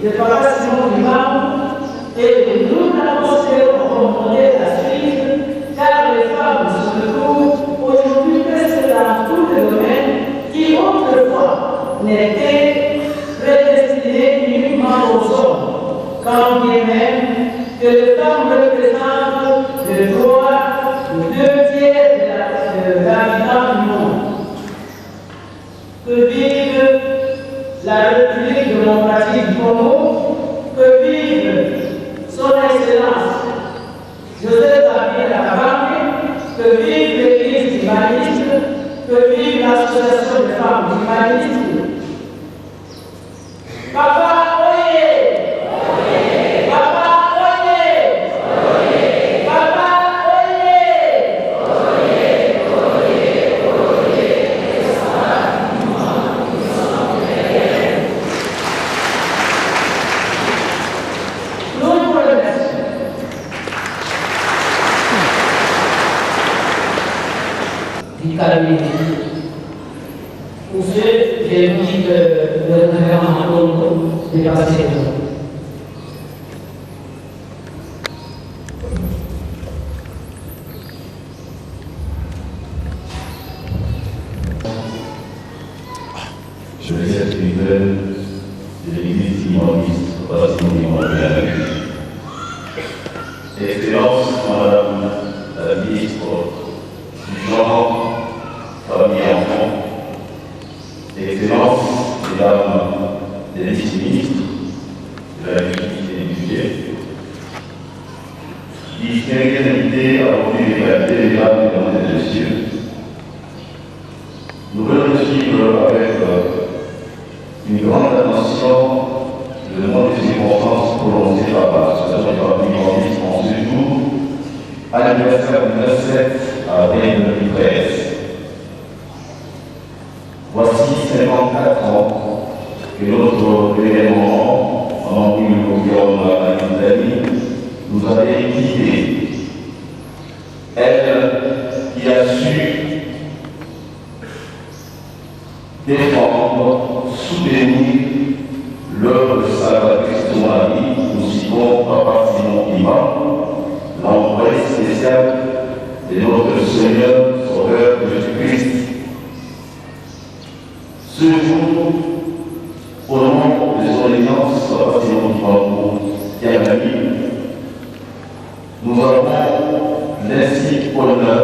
de Papa Simon Kimbangu et nous la considérons comme modèle à suivre car les femmes se retrouvent aujourd'hui presque dans tous les domaines qui autrefois n'étaient prédestinés uniquement aux hommes, quand bien même que les femmes représentent le droit de deux tiers de l'habitant du monde. Que vive la République démocratique du Congo, que vive son Excellence Joseph Kabila Kabange, que vive l'Église kimbanguiste, que vive l'Association des femmes kimbanguistes. Papa oye! Papa oye! Papa oye! Nous vous remercions. Tikala mingi. Pour ce, j'invite le révérend Makondo de passer devant. Je vais spirituel de l'église kimbanguiste, Papa Simon Kimbangu. Excellence, Madame la ministre du Genre, Famille et Enfants, Excellence, Mesdames les vice-ministres de la Justice et du Budget, distingués invités à les mesdames, Mesdames et Messieurs, nous venons de suivre avec une grande attention le mot de circonstances prononcé par l'Association des femmes kimbanguistes en ce jour, anniversaire du 27 avril 2013. Voici 54 ans que notre révérend Maman Guillaume nous avait quittés. Elle qui a su défendre, soutenir l'œuvre de Salvatrice de son ami, nous citons Papa Simon Kimbangu, l'envoyé spécial de notre Seigneur Sauveur Jésus-Christ. Ce jour, au nom de son Éminence, Papa Simon Kimbangu Kiangani, nous avons l'insigne honneur,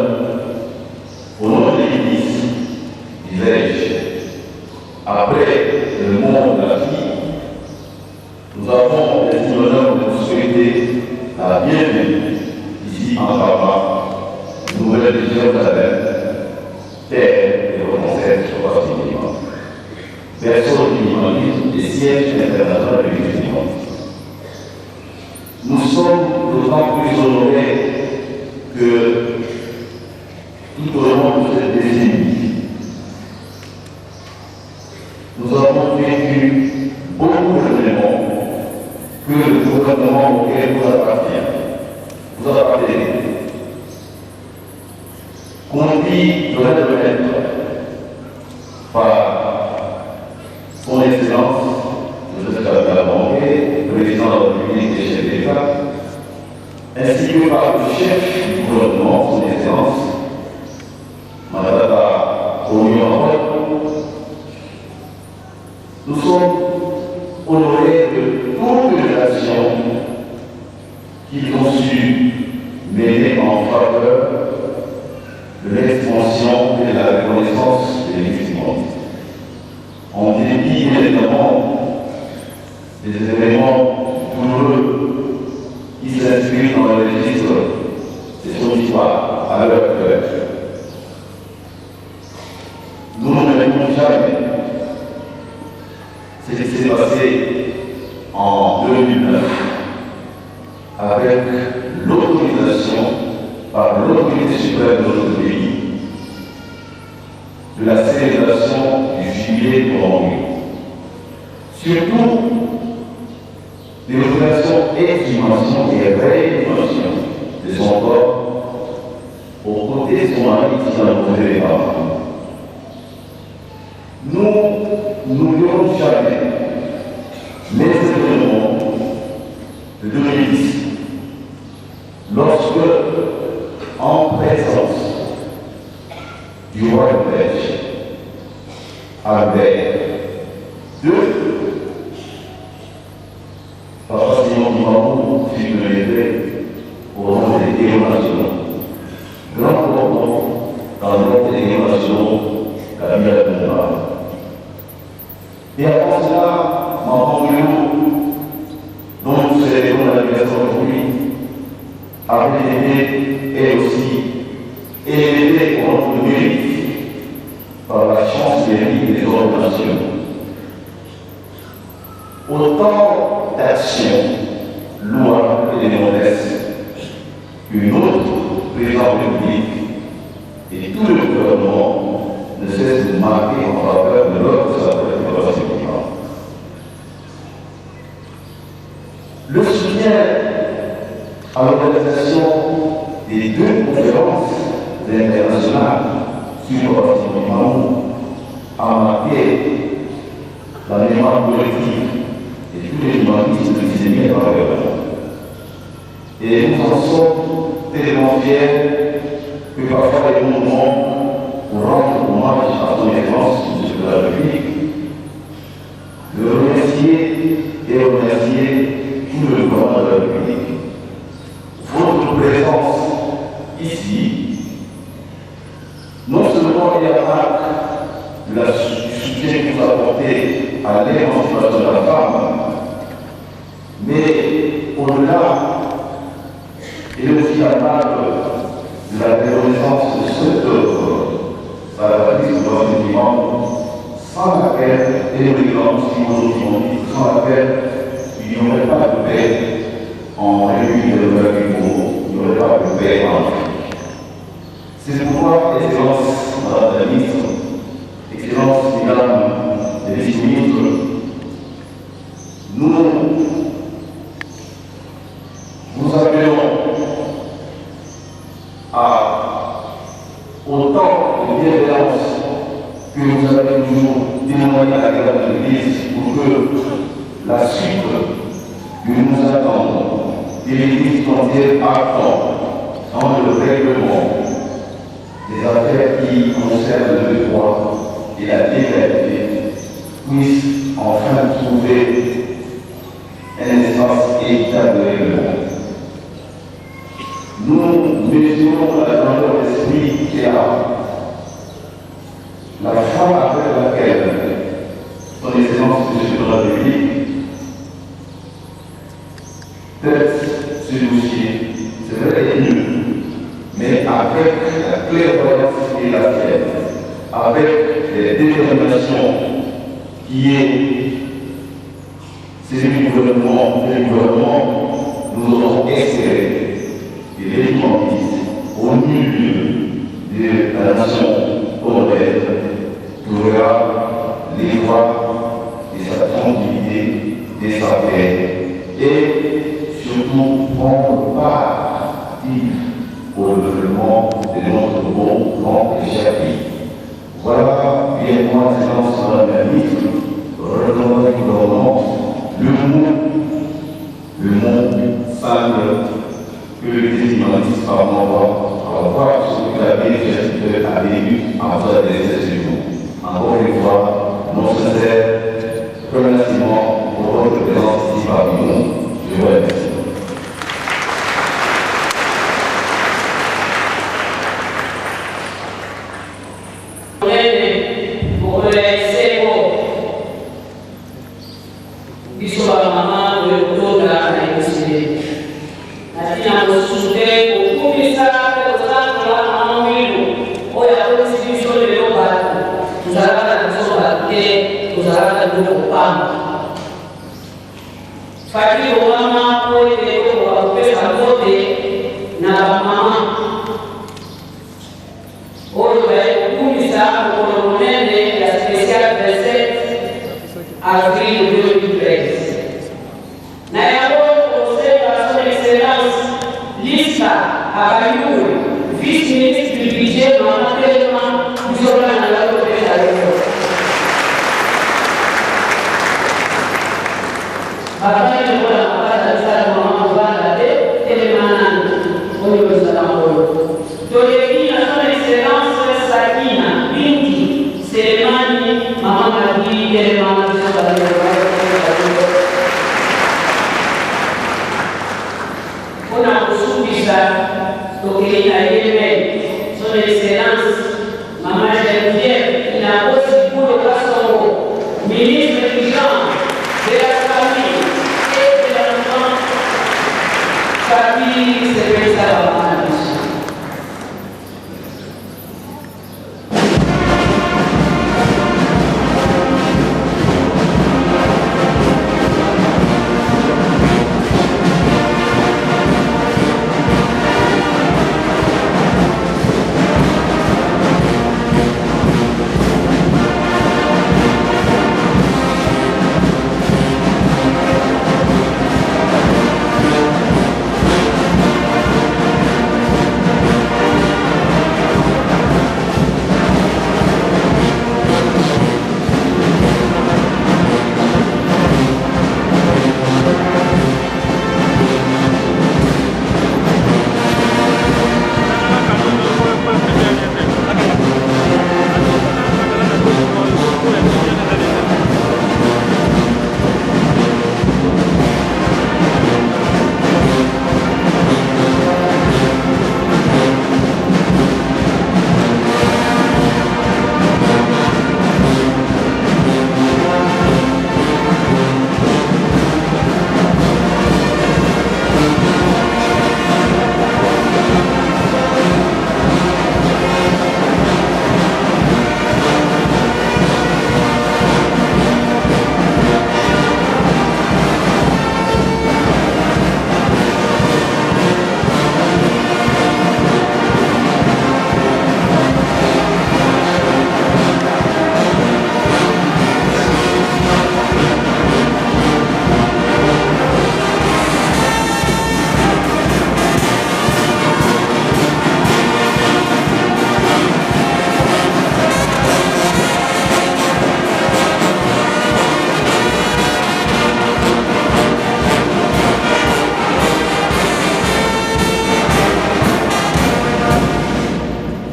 au nom de l'Église, disais-je, après le mot de la fille, nous avons l'insigne honneur de vous souhaiter la bienvenue ici en Papa, nouvelle de Jérusalem, terre de votre ancêtre, Papa Simon Kimbangu. Berceau du kimbanguisme et siège international de l'Église kimbanguiste. Nous sommes d'autant plus honorés que tout au long de cette décennie, nous avons vécu beaucoup d'événements que le gouvernement auquel vous appartenez, conduit de main de maître par son Excellence, Joseph Kabila Kabange, président de la République et chef d'État, ainsi que par le chef du gouvernement, son Excellence, Matata Ponyo. Nous sommes honorés de toutes les actions qu'ils ont su mener en faveur de l'expansion et de la reconnaissance de l'Église kimbanguiste. En dépit, bien évidemment, des événements douloureux qui s'inscrivent dans le registre de son histoire à l'heure actuelle. Nous n'oublierons jamais ce qui s'est passé en 2009 avec l'autorisation par l'autorité suprême de notre pays de la célébration du jubilé de Rome. Surtout, de l'autorisation exhumation et réhumation de son corps aux côtés de son mari qui s'en les parents. Nous n'oublierons jamais les événements de 2010, lorsque, en présence du roi de Belge, Albert II, Papa Simon Kimbangu fut élevé au rang des héros nationaux. Grand commandant dans l'ordre des héros nationaux, Kabila Lumumba. Et avant cela, Maman Muilu, dont nous célébrons l'anniversaire aujourd'hui, avait été, elle aussi, élevée au rang de mérite par la chancellerie des ordres nationaux. Autant d'actions louables et démodestes qu'une autre président de la République et tout le gouvernement ne cesse de marquer en faveur de l'ordre de sa préoccupation. Le soutien à l'organisation des deux conférences internationales sur le bâtiment a marqué la mémoire collective et tous les humanistes disséminés à travers le monde. Et nous en sommes tellement fiers que parfois les mouvements pour rendre hommage à son excellence, M. de la République, le remercier et remercier tout le gouvernement de la République. Votre présence ici, non seulement est la marque du soutien que vous apportez à l'émancipation de la femme, mais au-delà, il est aussi la marque de la reconnaissance de cette œuvre salvatrice de l'enseignement, sans laquelle, et le sans laquelle il n'y aurait pas de paix en République de Congo, il n'y aurait pas de paix en Afrique. C'est pourquoi, Excellence, Madame la Ministre, Excellence, Mesdames les Vice-ministres, nous vous appelons à autant de bienveillance que vous avez toujours témoigné à l'égard de l'Église pour que la suite que nous attendons et l'Église entière attend dans le règlement des affaires qui concernent le droit et la légalité puisse enfin trouver un espace équitable de règlement. Nous mesurons la grandeur d'esprit qui est là, la foi avec laquelle Son Excellence Monsieur de la République traite ce dossier, c'est vrai qu'il est nul, mais avec la clairvoyance qui est la sienne, avec les déterminations qui est celui du gouvernement, nous aurons espéré que les au milieu de la nation congolaise trouvera les voies de sa tranquillité, de sa paix et surtout prendre part active au développement de notre beau, grand et cher pays. Voilà, bien moi, Excellence Madame la Ministre, représentant du gouvernement, le mot simple que le humaniste par ma voix, à la voix de la que a vécu en vous adresser ce jour. Encore une fois, nos sincères remerciements pour votre présence ici parmi nous. Je vous remercie. Biso bamama oyo kotonda na ekosile na ntina mosusu te kokumisa mpe kosanzola Mama Mwilu oyo akomisi biso lelo bato. Tozalaka na biso bato te, tozalaka biloko pamba. Faki owama mpo ete tokoka kopesa mbote na bamama oyo baye kokumisa mokolo monene ya special 27 avril 2013. Na yango tokosenga Son Excellence Lisa Abayuwe, vice-ministre du budget, mama telema, biso bana na yo topesa yo mbote. Bafandi lokola mapata misala mama. Toleki na Son Excellence Sakina Binti Selemani, Mama Magui, telema na biso bandeko na yo topesa yo. Mpo na kosukisa, tokei na ye mpe Son Excellence Mama Geneviève Inakosi Bulo Kasongo, ministre du Genre, de la Famille et de l'Enfant. Papi, sepelisa ba mama na biso.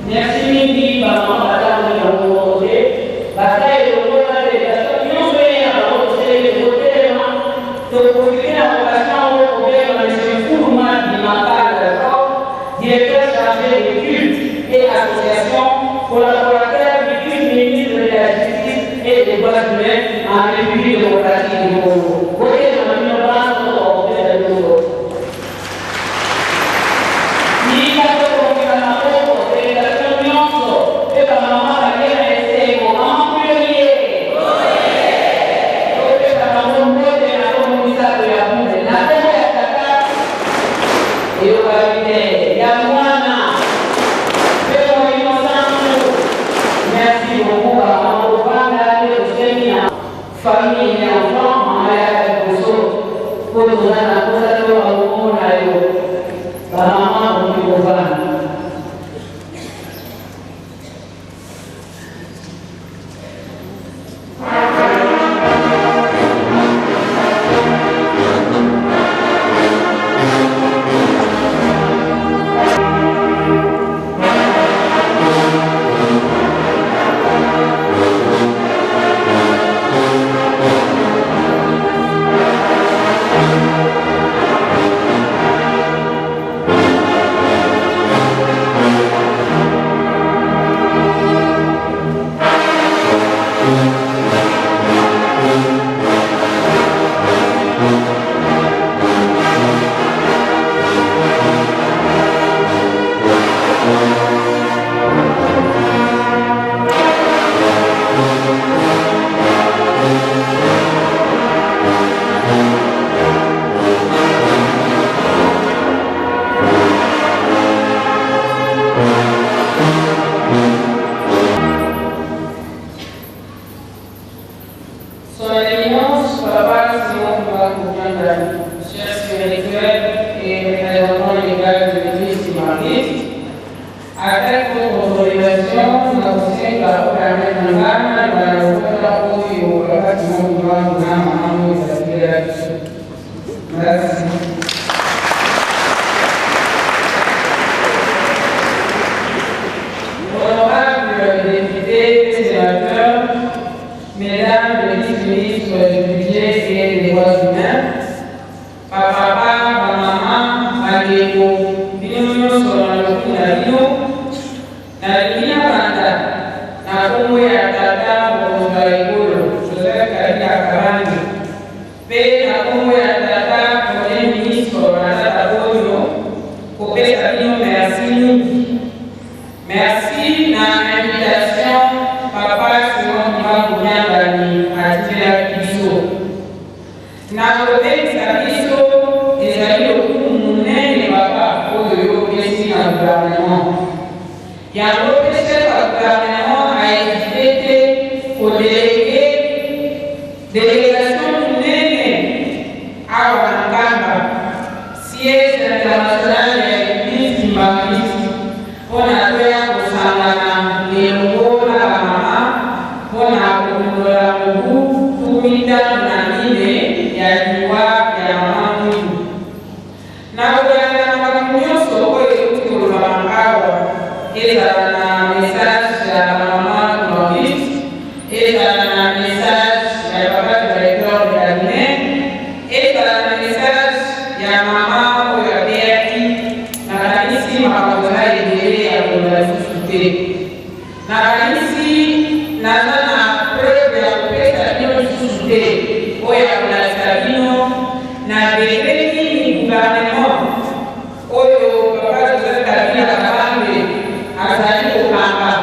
Merci mingi ba maman batangoli bango moko te baza elongo na delegation nionso eye na bango tosengi botelema to profiter na occasion yango kobenga monsieur Nkuluma Dimakanda Jean directeur charge de culte et association collaborateur du vice ministre de la justice et des droits humains en Republique democratique du Congo botelema bino banso tokopesa bino mbote. Tika tobongisa maboko, delegation nionso pe ba mama baye na esengo. Mama Kuyoli ye! Topesa bango mbote na kombo misato ya bule. Na kombo ya Tata, eyokani te, ya Mwana, pe Molimo Santu. Merci beaucoup ba mama bovanda nde tosengi na Famille et enfant maman yaka liboso po toza na posa toyoka mongongo na yo ba maman bokoki kovanda. Son Eminence, Papa Simon Kimbangu Kiangani, chef spirituel et représentant légal de l'Église kimbanguiste, avec votre autorisation, nakosenga opermettre nga naloba na lokota oyo Papa Simon Kimbangu na Mama Moise batikela biso. Merci. lokumu na bino. Nalingi nabanda na kombo ya tata mokonzi wa ekolo Joseph Kabila Kabange mpe na kombo ya tata premier ministre Matata Ponyo kopesa bino merci mingi. Merci na invitation papa Simon Kimbangu Kiangani atindelaki biso. Na kobengisa biso ezali lokumu monene papa oyo yo opesi na gouvernement. Yango pe chef ya gouvernement a hesite te ko deleguer delegation monene awa na Nkamba, siège international ya eglise kimbanguiste pona toya kosangana elongo na ba mama pona kokundola mobu 54 ya liwa ya mama Mwindu. Na kolanda makambo nionso oyo euti kolobama awa, ezala na message ya ba mama kimbanguiste, ezala na message ya papa directeur de cabinet, ezala na message ya mama oyo ateyaki, nakanisi makambo eza ebele ya koloba lisusu te. Nakanisi naza na preuve ya kopesa bino lisusu te oyo ya kolakisa bino na degre nini gouvernement oyo papa Joseph Kabila Kabange azali kokamba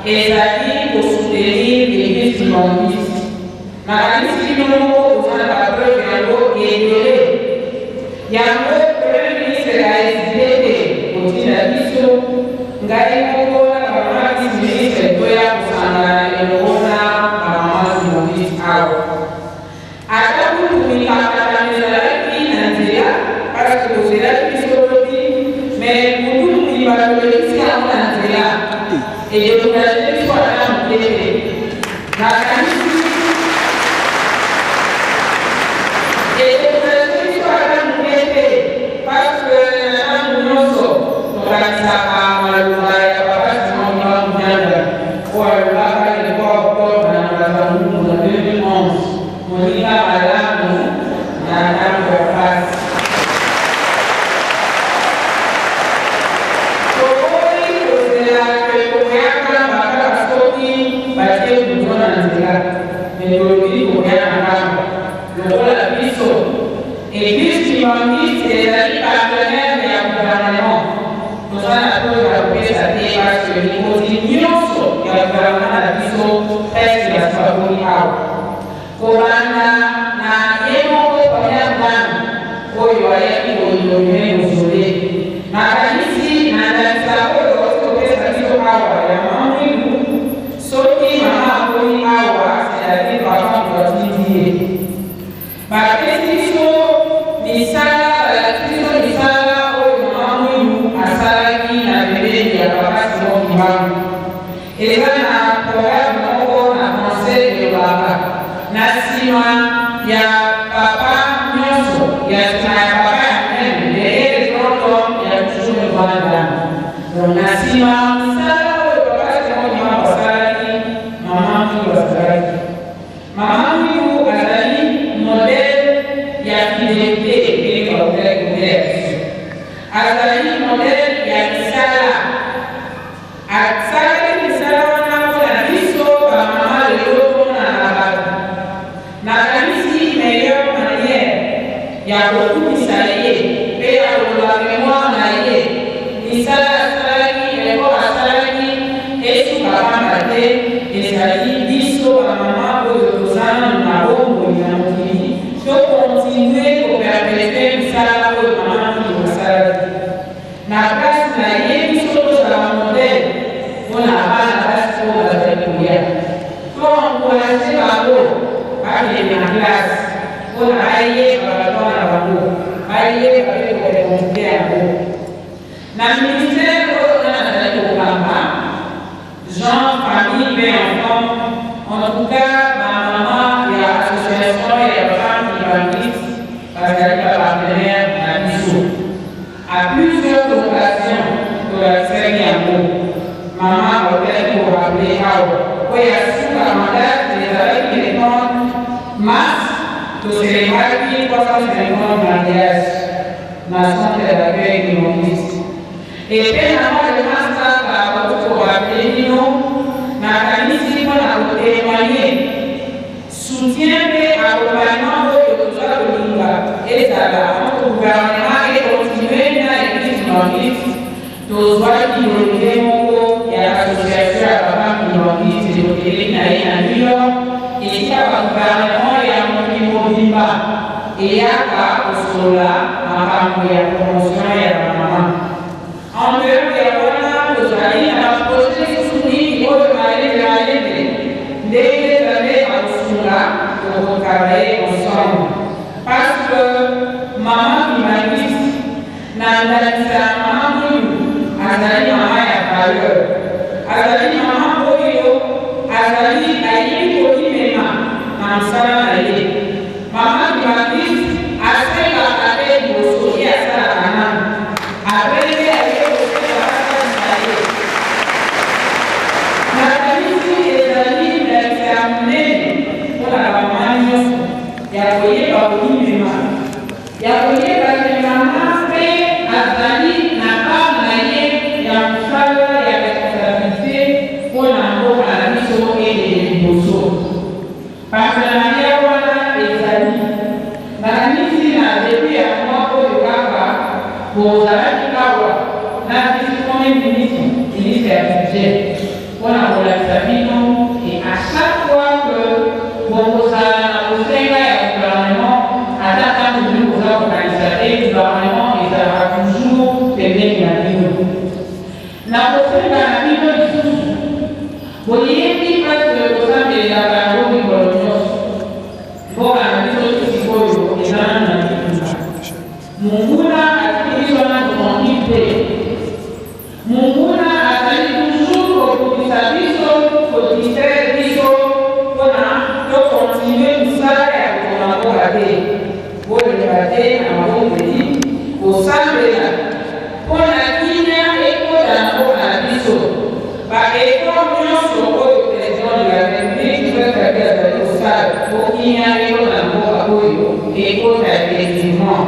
ezali ko soutenir eglise kimbanguiste. Nakanisi bino moko boza na ba preuve yango ebele. Yango premier ministre a hesite te kotinda biso, ngai moko na ba mama vice ministre toya kosangana elongo na ba mama kimbanguiste awa. Ata kutu mikakatano ezalaki na nzela parce que bozelaki biso lobi mais butu mobimba tolekisi yango na nzela e decourager biso ata moke te. Nakanisi e decourager biso ata moke te parce que na tango nionso tokanisaka maloba ya papa Simon Kimbangu Kiangani oyo alobaka le 3 octobre na Mbanza-Ngungu na 2011, Moninga malamu na tango ya pasi. Toboyi kozela que tokoya Nkamba kaka soki batie goudron na nzela, mais tolobi tokoya na Nkamba lokola biso Eglise Kimbanguiste ezali partenaire ya gouvernement, toza na preuve ya kopesa te parce que mikonzi nionso ya gouvernement na biso presque basi bakomi awa. Kobanda na ye moko première dame oyo ayaki ko inaugurer mausolee. Nakanisi na ndakisa oyo bauti kopesa biso awa ya mama Mwindu, soki mama akomi awa c'est-à-dire papa moto atindi ye. Bapesi biso misala, balakisi biso misala oyo mama Mwindu asalaki na pembeni ya papa Simon Kimbangu. Eza na proverbe moko na français elobaka, na sima ya papa nionso, ya sima ya papa ya munene, derrière le grand homme, il ya toujours une grande dame. Donc na sima misala oyo papa Simon Kimbangu asalaki, mama Mwindu azalaki. Mama Mwindu azali modèle ya fidelite ndenge bawutaki koteya biso. Azali modèle ya misala. Asalaki misala wana mpo na biso ba mama lelo tomonana na batu. Nakanisi meilleure manière ya kokumisa ye mpe ya koloba memoire na ye, misala asalaki, effort asalaki esuka pamba te, ezali biso ba mama oyo toza nanu na bomoi na mokili to continuer ko perpetuer misala oyo mama Mwindu asalaki. Na place na ye, biso tozala modèle pona bana basi oyo bazali koya. To encourager bango bakende na classe pona bayeba ba droits na bango, bayeba pe ko revendiquer yango. Na ministère oyo nga nazali kokamba, Genre, famille pe enfant, en tout cas ba maman ya association ya ba femmes kimbanguistes bazali ba partenaires na biso. À plusieurs occasions tolakisaki yango, maman autaki ko rappeler awa, oyo ya suka en date ezalaki le 30 mars to celebraki 350 mariages na centre d'accueil kimbanguiste. Epe na mois de mars kaka bauti ko rappeler bino, nakanisi mpo na ko temoigner soutien mpe accompagnement oyo toza kolinga ezala entre gouvernement e continuer na Eglise Kimbanguiste. Tozuaki delegue moko ya association ya ba femmes kimbanguistes, tokendeki na ye na New York, esika ba gouvernements ya mokili mobimba eyaka kosolola makambo ya promotion ya ba mamans. En dehors ya wana, tozali na ba projets lisusu mingi oyo malembe malembe, ndenge Nzambe akosunga, toko travailler ensemble. Parce que maman kimbanguiste, Na ndakisa, mama Mwindu azali mama ya valeur. Azali mama oyo azali ayebi komimema na mosala na ye. Mama Kimbanguiste asengaka te liboso, ye asalaka nanu, après nde aye kosenga basalisa ye. Nakanisi ezali ndakisa ya monene mpo na ba mama nionso ya koyeba komimema. Ya koyeba que mama pe azali na part na ye ya mosala ya responsabilite mpo na mboka na biso ekende liboso. Partenariat wana ezali. Nakanisi na debut ya mois oyo kaka bozalaki awa na vice premier ministre, ministre ya budget mpo na kolakisa bino que à chaque fois que bokozala na bosenga ya gouvernement, ata tango bino boza kokanisa te, gouvernement ezalaka toujours pembeni na bino. Nakosenga na bino lisusu, boyebi parce que bosambelelaka yango mikolo nionso, mboka na biso ti sikoyo eza nanu na bitumba. Monguna atiki biso nanu tranquille te. Monguna azali toujours kobundisa biso, ko distraire biso pona to continuer musala ya kotonga mboka te. Bolemba te na mabondeli, kosambela pona kimia ekota na mboka na biso. Ba efforts nionso oyo President de la Republique Joseph Kabila azali kosala po kimia ekota na mboka oyo, ekota effectivement.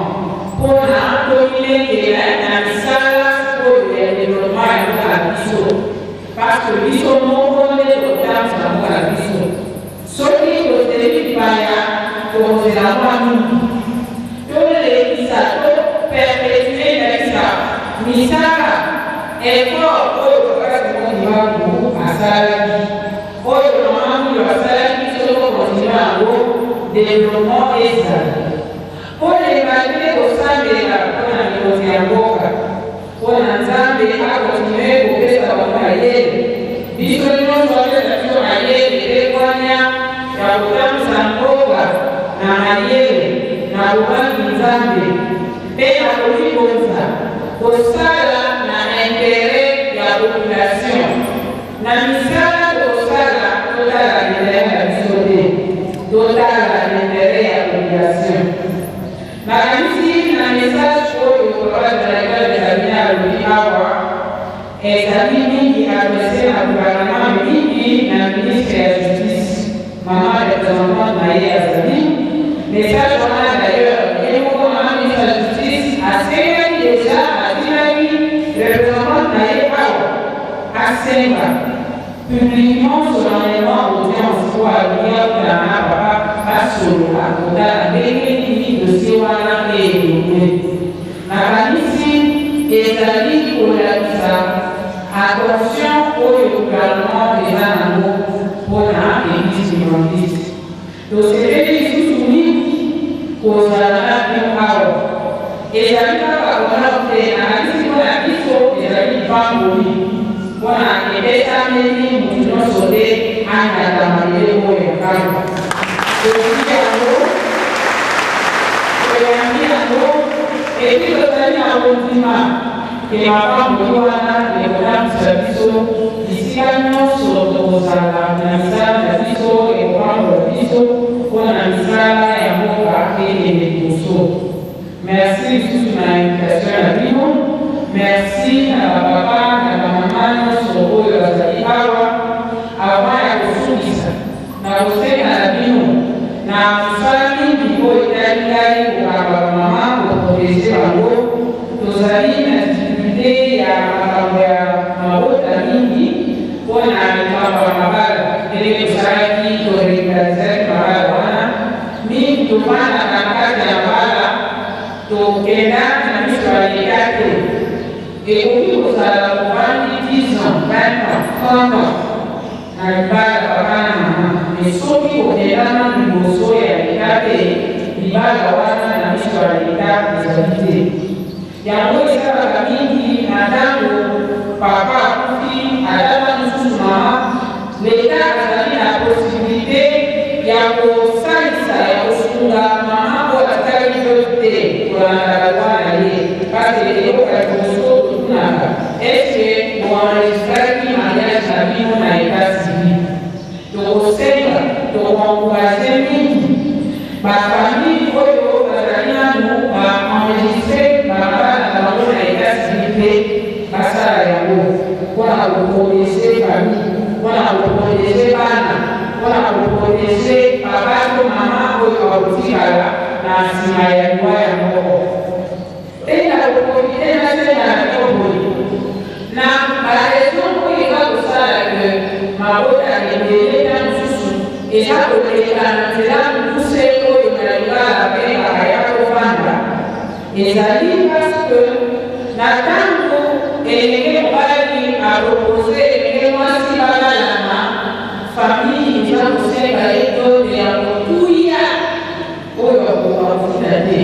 Pona tomilengela na misala oyo ya developpement ya mboka na biso parce que biso moko nde tokotambusa mboka na biso. Soki tozeli bipaya tokozela mwa mingi. Tolekisa to perpetuer ndakisa misala, effort oyo papa Simon Kimbangu asalaki, oyo mama Mwilu asalaki biso to continuer yango developpement ezala. Kolemba te kosambela mpo na mikonzi ya mboka, mpo na Nzambe a continuer kopesa bango mayele, biso nionso apesa biso mayele mpe bwania ya kotambusa mboka na mayele, na bobangi Nzambe mpe na komibonza kosala na interet ya population. Na misala tokosala totala interet na biso te, totala interet ya population. Nakanisi na message oyo papa directeur de cabinet alobi awa ezali mingi adresse na gouvernement mais mingi na ministre ya justice, maman representante na ye azali. Message wana d'ailleurs ye moko maman ministre ya justice asengaki dejà, atindaki representante na ye awa. Asenga publiquement solennellement audience po alingi akutana na papa basolola kotala ndenge nini dossier wana e evoluer. Nakanisi ezali kolakisa attention oyo gouvernement eza nango pona eglise kimbanguiste. Tosepeli lisusu mingi kozala na bino awa. Ezali kaka honneur te, nakanisi mpo na biso ezali lipamboli, mpo na epesameli moto nyonso te anyata mabele oyo ya Nkamba. Tozwi yango, toyambi yango, et puis tozali na kondima ke mapamboli wana ekotambwisa biso bisika nyonso tokozala na misala na biso, ekopambola biso mpo na misala ya mboka ekende liboso. Merci lisusu na invitation na bino. Merci na ba papa na ba mama nyonso oyo bazali awa. Avant ya kosukisa, nakosenga na bino na mosala mingi oyo etali ngai kokamba ba mama, ko proteger bango. Tozali na difficulte ya. Tokenda na miso ya leta te. Ekoki kozala bovandi 10 ans, 20 ans, 30 ans na libala papa na mama, mais soki bokenda nanu liboso ya leta te, libala wana na miso ya leta ezali te. Yango esalaka mingi na tango papa akufi ata tango mosusu mama, l'etat azali na possibilite ya kosalisa ya kosunga mama oyo atikali veuve te kolanda ba loi na ye parce que eloko ya liboso totunaka est ce que bo enregistraki mariage na bino na etat civil? Tokosenga, toko encourager mingi ba familles oyo bazali nanu ba enregistrer ba mabala na bango na etat civil te, basala yango pona ko proteger famille, pona ko proteger bana, pona ko proteger papa to mama oyo akotikala na sima ya liwa ya moko. Pe nako profiter nasenga na bino boye, na ba raisons oyo eza kosala que mabota ebele ta mosusu eza koleka na nzela mokuse oyo na lingala babengaka ya kovanda, ezali parce que na tango elenge mobali a proposer elenge mwasi babalana, famille eza kosenga ye dote ya motuya oyo akokoka kofuta te.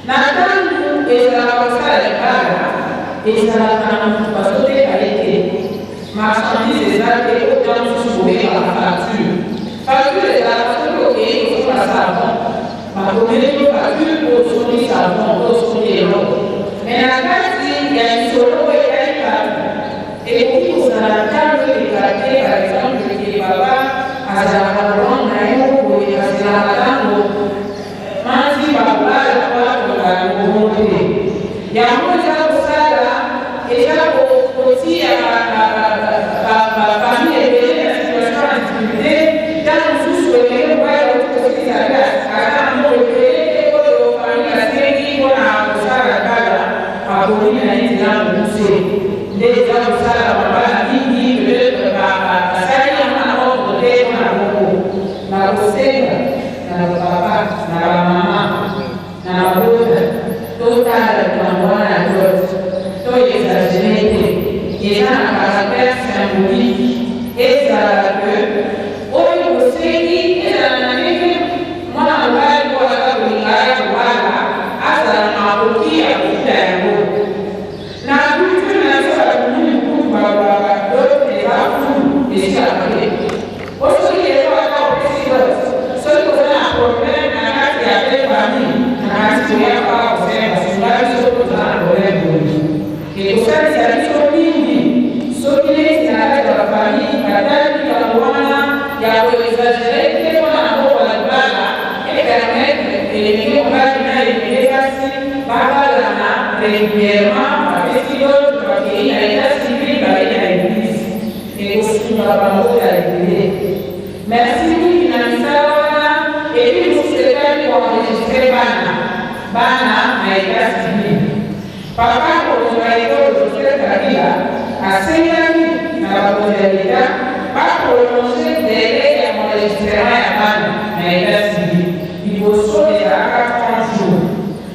Na tangu ezalaka kosala libala, ezalaka na mutu bazoteka ye te, marchandise eza te oyo tango mosusu bobengaka facture. Facture ezalaka soki okeyi kosomba savon, bakomeli yo facture po osombi savon to osombi eloko. Mais na kati ya lisolo oyo etali batu, ekoki kozala talo eleka te, par exemple ke papa azalaka na langue na ye moko boye, azelaka tango Manzi bakobala po atonga yango te. Yango eza kosala eza kotia ba famille ebele na situation ya difficulte tango mosusu elenge mobali auti kosilisa classe aza na mbongo ebele te oyo famille basengi pona kosala libala aponi na ye nzela mokuse nde eza kosala mabala mingi peut etre basali yango na ordre te pona bongo nakosenga Na ba papa, na ba mama, na mabota, totala likambo wana ya dot, to exagerer te, eza na caractère symbolique, ezala que oyo bosengi ezala na ndenge mwana mobali oyo aza kolinga aya kobala azala na makoki ya kofuta yango. Na culture na biso batu mingi kutu balobaka dot eza fulu esilaka te. Po soki lelo ata opesi dot, soki oza na problème na kati ya belle famille na kati koya kaka kosenga sunga biso po toza na problème boye. Ekosalisa biso mingi soki neti na kati ya ba famille batali likambo wana ya ko exagerer te pona na mbongo ya libala e permettre elenge mobali na elenge basi babalana regulierement, bapesi dot, bakeyi na etat civil, baye na eglise. Ekosunga bango ya ebele. Merci mingi na misala wana et puis mosusu etali ko enregistrer bana bana na etat civil. Papa mokonzi wa ekolo Joseph Kabila asengaki na bakonzi ya l'etat ba prolonger delai ya enregistrement ya bana na etat civil. Liboso ezalaka 30 jours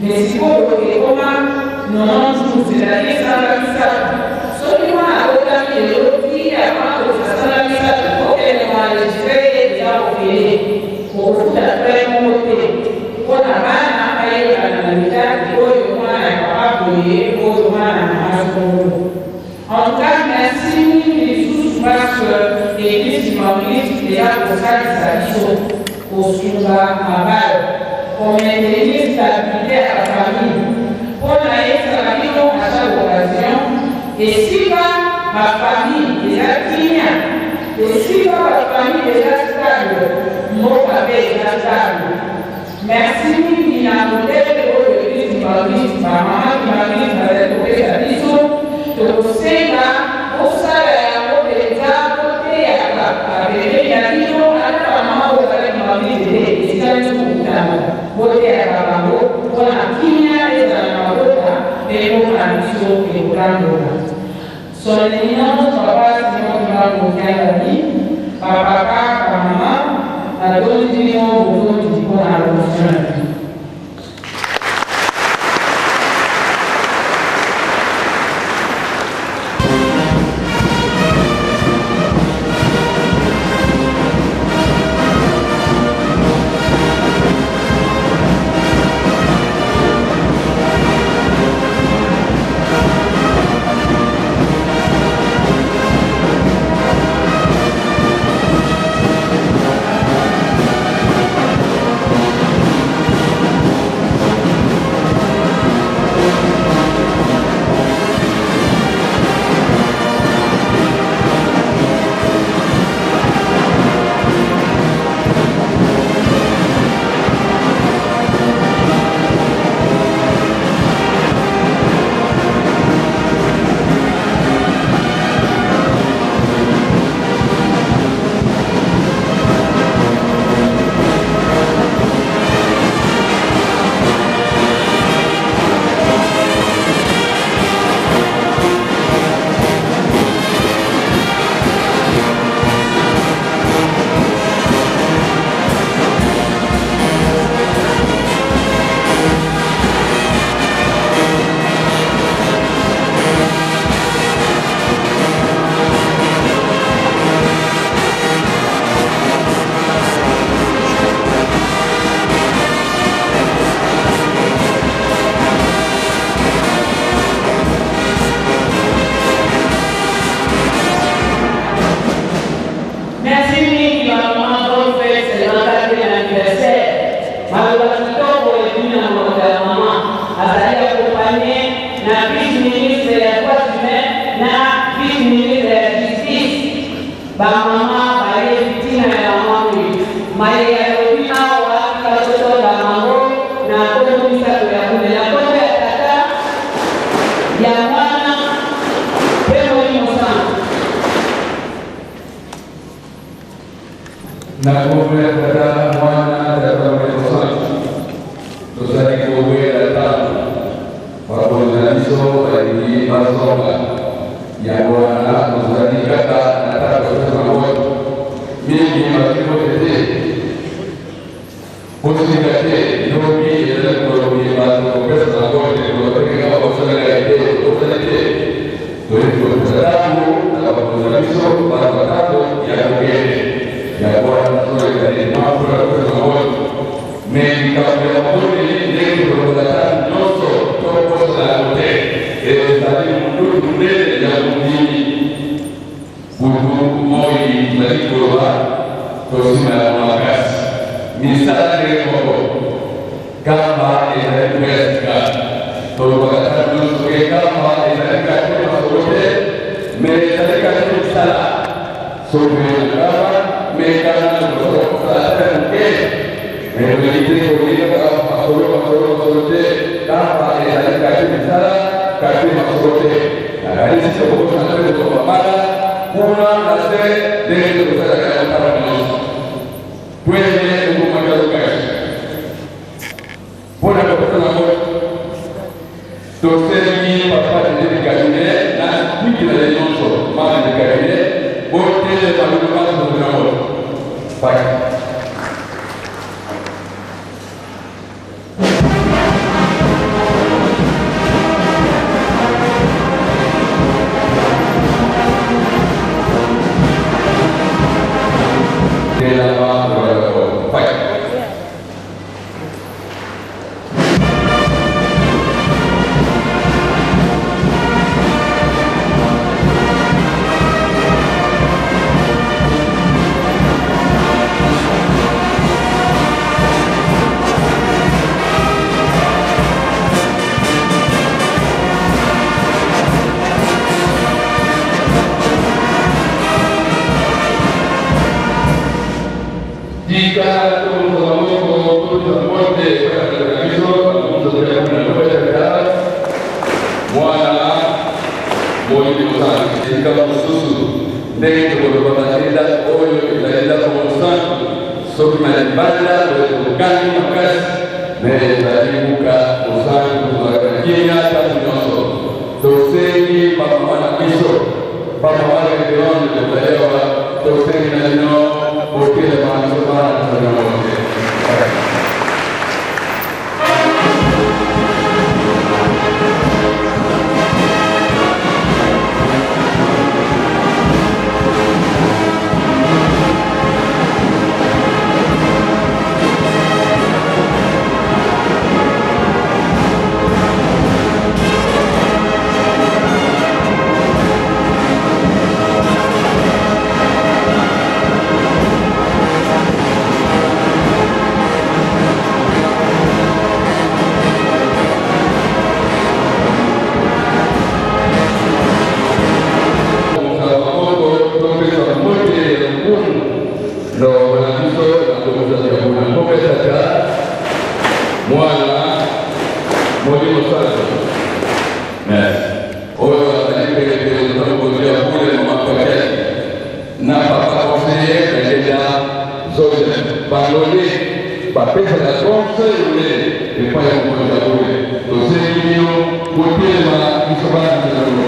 mais sikoyo ekoma 90 jours, c'est-à-dire sanza misatu. Soki mwana abotami lelo tii avant akokisa sanza misatu okende ko enregistrer ye dejà ofele, okofuta frais moko te pona bana bayebana na l'etat que oyo mwana ya papa boye, oyo mwana ya mama songolo. En tout cas merci mingi lisusu parce que eglise kimbanguiste eza kosalisa biso kosunga mabala, ko maintenir stabilite ya ba famille po nayebisaka bino à chaque occasion esika ba famille eza kimia, esika ba famille eza stable mboka pe eza stable. Merci mingi na modèle oyo eglise kimbanguiste ba maman kimbanguiste bazali kopesa biso, tokosenga bosala yango penza boteyaka ba pembeni na bino ata ba maman oyo baza kimbanguiste te esika nionso bokutana boteyaka bango pona kimia ezala na mabota pe mboka na biso ekotambola. Son eminence papa Simon Kimbangu Kiangani, ba papa, ba maman, natondi bino botondi mpo na attention na bino. Ba mama bayebi tina ya mama oyo. Maye alobi awa tika totonda bango na nkombo misato ya bule, na nkombo ya Tata, ya Mwana mpe Molimo Santu. Na nkombo ya Tata, Mwana, Tata Molimo Santu, tozali kowela ntango bakonzi na biso balingi bazonga. Yango wana tozali kaka na ntango ya kopesa maboko. Mingi bazwi mbote te. Bosilika te, lobi ezali mokolo mobimba tokopesa mbote, koloba te kaka bakosalela ye te, tokosali te. Toyebi kopesa ntango na bakonzi na biso bazwa ntango ya kokende. Yango wana tozoleka te mwa mpona kopesa mbote. Me likambo ya mabondeli ndenge tolobaka ntango nyonso tokosana yango te, ezali monduki monene ya mondimi. Butu moi tozali koloba tosima yango makasi. Misala ndenge moko. Kamba ezali mpo ya sika. Tolobaka ntango nyonso ke kamba ezali kati masolo te, me ezali kati misala. Soki oye na kamba, meka nanu kosala mosala ata ya moke. Me tolingi te kolinga kaka masolo masolo masolo te. Kamba ezali kati misala, kati masolo te. Nakanisi tokobosana te kozwa mabala kuna na se ndenge tokosalaka yango ntango nyonso. Twende okomaka lukasi mpo na kopesa na mbote. Tosengi papa dede de cabinet na kwiki na ye nyonso membre de cabinet botelema bino banso tozwi na moto. Bye. Telema Bye. Tika tokozwa maboko topesa mbote epai ya tata na biso bamosusu ya kuna na Tata, Mwana, Molimo Santu. Esika mosusu ndenge tokolobaka te ndako oyo ezali ndako mosantu, soki na libanda boye tokangi makasi, me ezali buka mosantu, tozalaka na kimia ntango nyonso. Tosengi bamama na biso, bamama reverende tozali awa, tosengi na bino botelema biso bana tozali na mote. Mwana Molimo Santo. Merci. Oyo azali pelepele toza mokonzi ya bule mama Paquet na papa conseiller Kajeda Joseph bango nde bapesaka conseil monene epai ya mokonzi ya bule. Tosengi bino botelema biso bana biso na bino.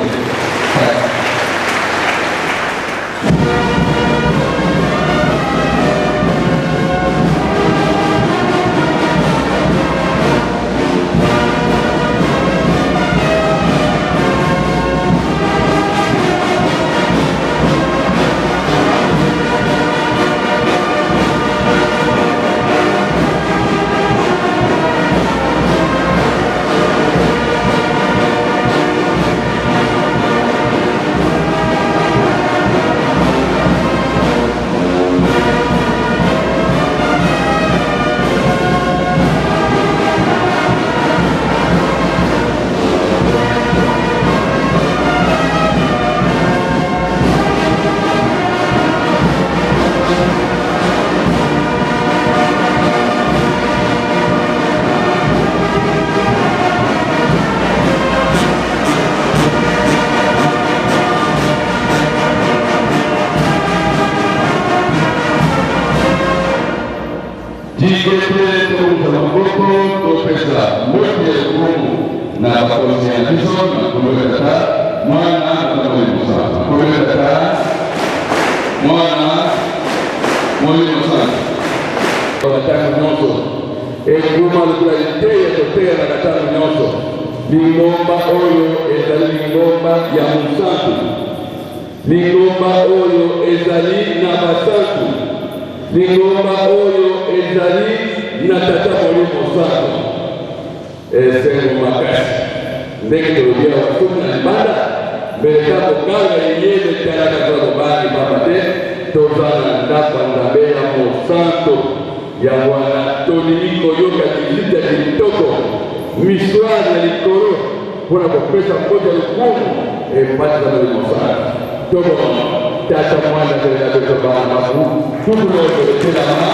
Tika ete tobimisa maboko topesa mbote ya lokumu na bakonzi na biso na nkombo ya Tata, Mwana na Molimo Mosantu. Na nkombo ya Tata, Mwana, Molimo Mosantu. Ntango nyonso ekoma lokola liteya toteyaka ntango nyonso, lingomba oyo ezali lingomba ya mosantu. Lingomba oyo ezali na basantu. Lingomba oyo ezali na Tata Molimo Santu. Esengo makasi ndenge tolobi awa, soki na libanda mbele ta koganga eyebe talaka toza kobangi pamba te toza na ndako ya Nzambe ya mosantu. Yango wana tolingi koyoka lizita kitoko misware na likolo mpo na kopesa mbote ya lokumu epai na Molimo Mosantu. Tobonga Tata, Mwana mpe na biso bana babu tukuloto etelama.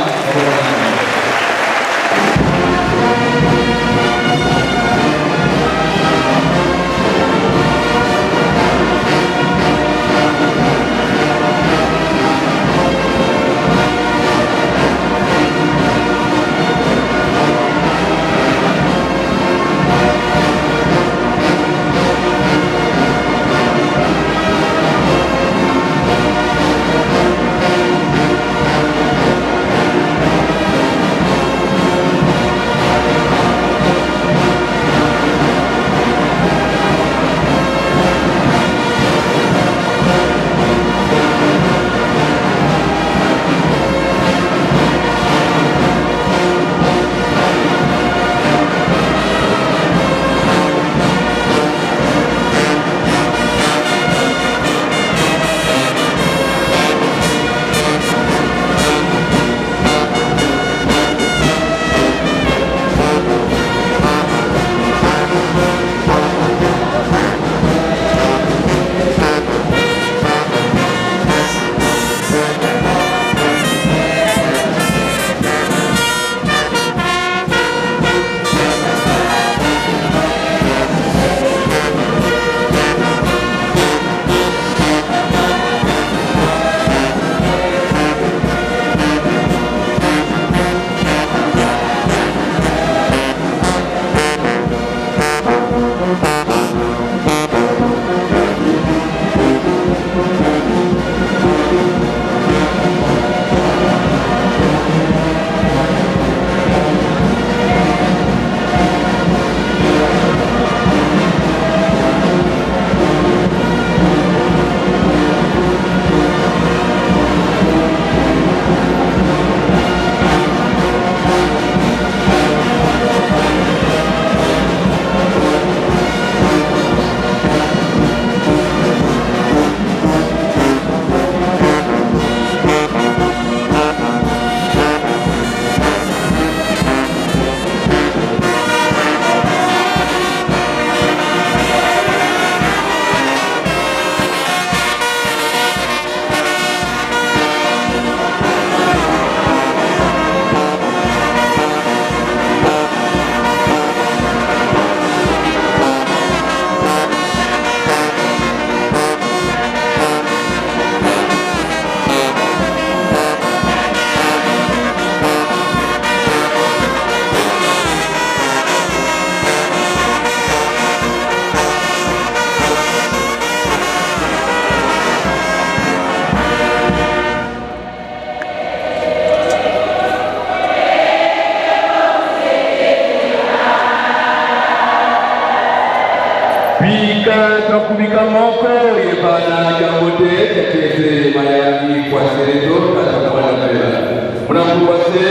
Bika kakubika moko yebana jambo te tetete mayangi kwa sereto tata mwana pela munakuwa se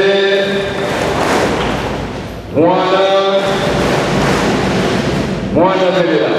mwana mwana pela.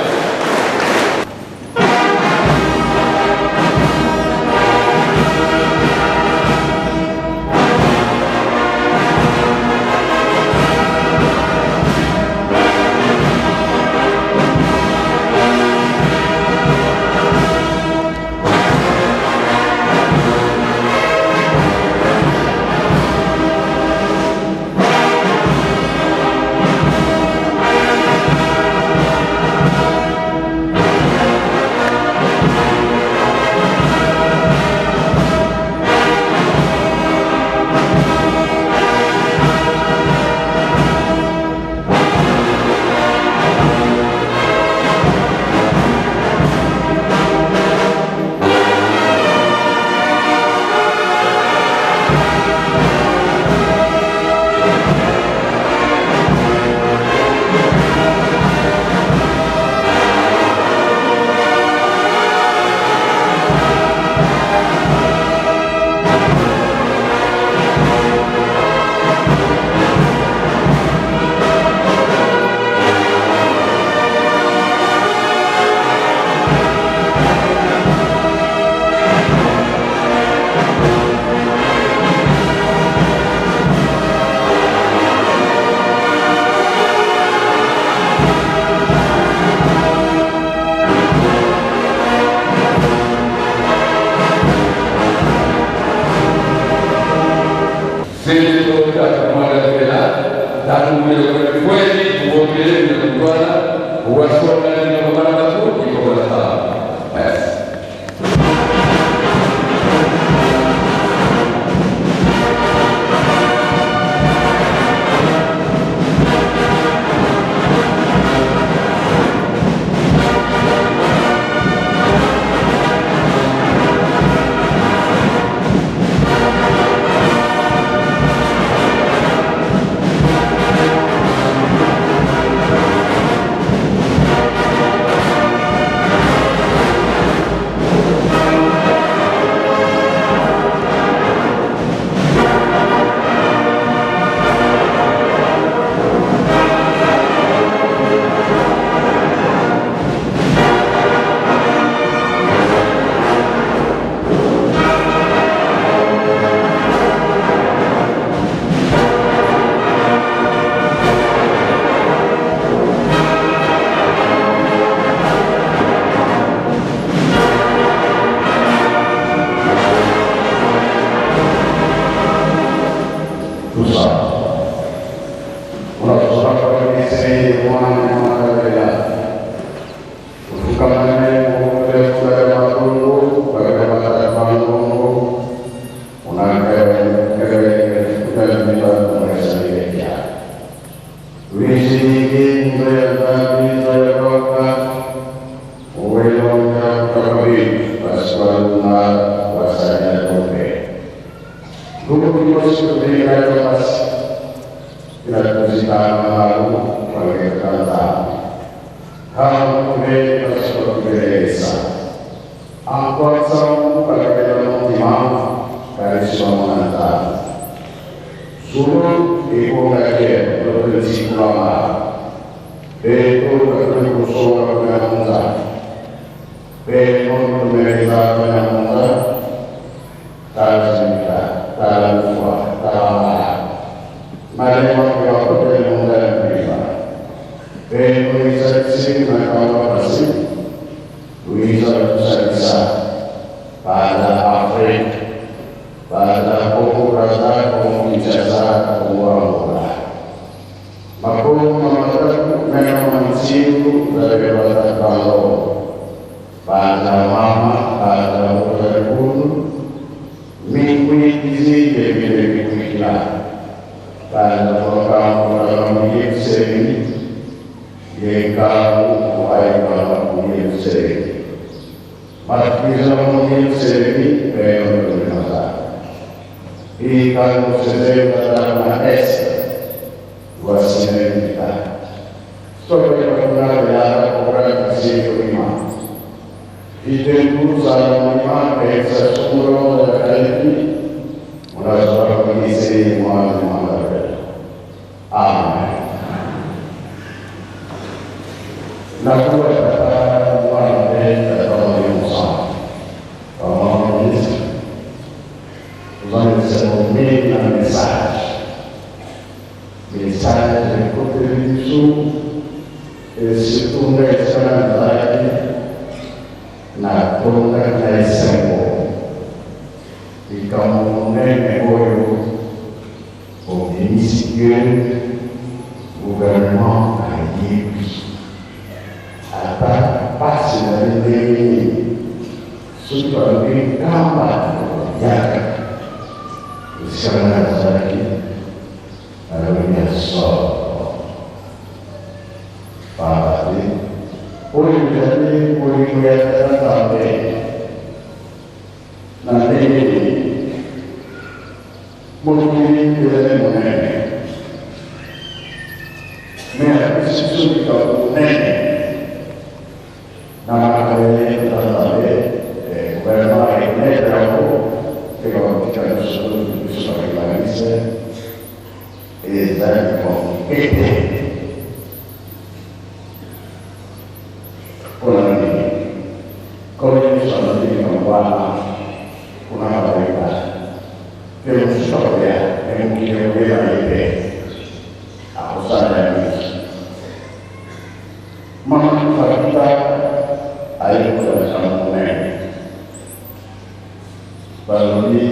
Balobi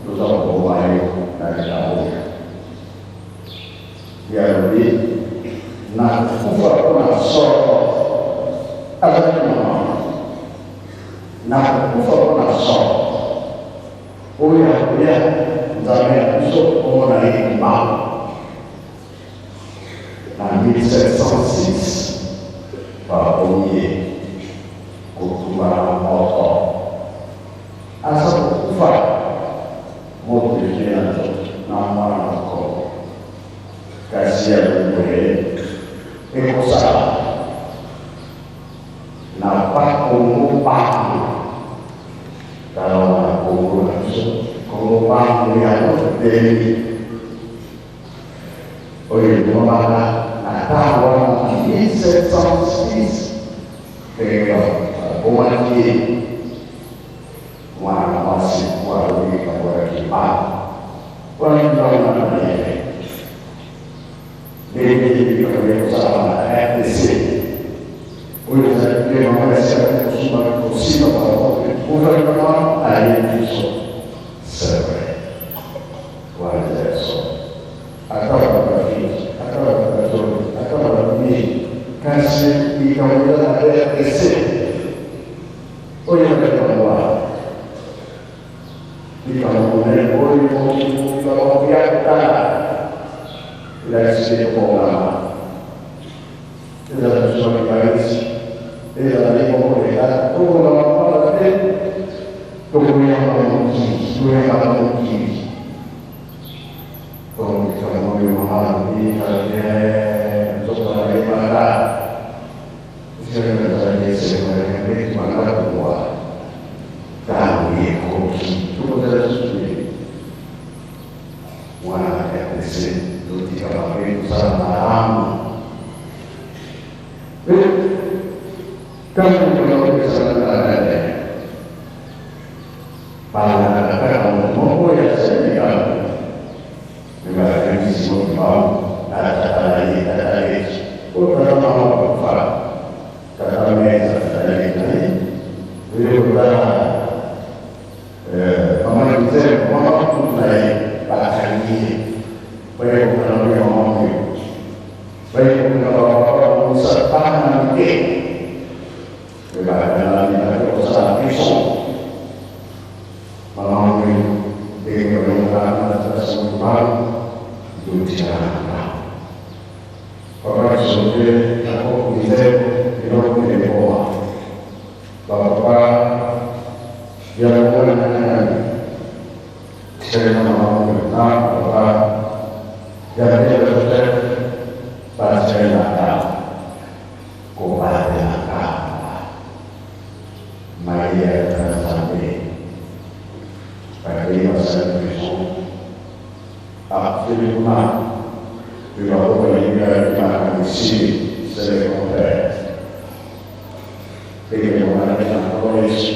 toza koboma yo na likambo. 1706 babomi ye kotumba na moto. Aza kokufa, moto ezwi na nzoto na mwana mokolo, kasi ya boye ekosala na Bakongo bango. Tala wana Kongo na biso, Kongo bango yango telemi oyo ebomamaka na ntango wana na 1706, ndenge babomaki ye mwana mwasi mpo alobi likambo ya Kimbangu wana. Kimbangu na mayele ndenge likambo ya kosala na RDC oyo ezali mpe mama esika kosumba kosimba bango gouvernement ayebi biso. C'est vrai, wana eza ya solo. Ata bato, ata bato, ata bato mingi, kasi likambo eza na RDC oyo likambo wana, likambo monene oyo mokili ya kotala, elakisi ekongama ezala biso likanisi, ezala moko leta tokongama mpamba te, tokoyamba mokili, toyamba mokili. Donc likambo oyo mama alobi nzoto na yebaka ezali esengo ya ndenge banda kobwa. Ntango ekoki, tokozala lisusu te. Mwana RDC, totika mabe, kosala malamu. Ntango tokopesana balandaka kaka moto moko ya Senegal, me bakangisi mokimao na tata na ye, tata leki oyo, tata mama bakufa, tata meza, tata leki na ye oyo kotala mama Gisele, mama kutu na ye, bakangi ye. Baye kokana oyo mama oyo, baye kokana bapapa bamonisa bana mike, me bakanami bake kosala prison. Mama oyo ndenge bayokana na tata Simon, totikala na bango. Papa Kisote akokulize eloko elekoma bapapa ya komona nani tikali na mama oyo na papa ya Mbele Joseph, batikali na ndako kobatelaka Maria ya Nzambe. Bakei, basali prison, akufeli kuna mpe bakoko balingi makambo esili. C'est le contraire, ndenge monaki na Nkolo Yesu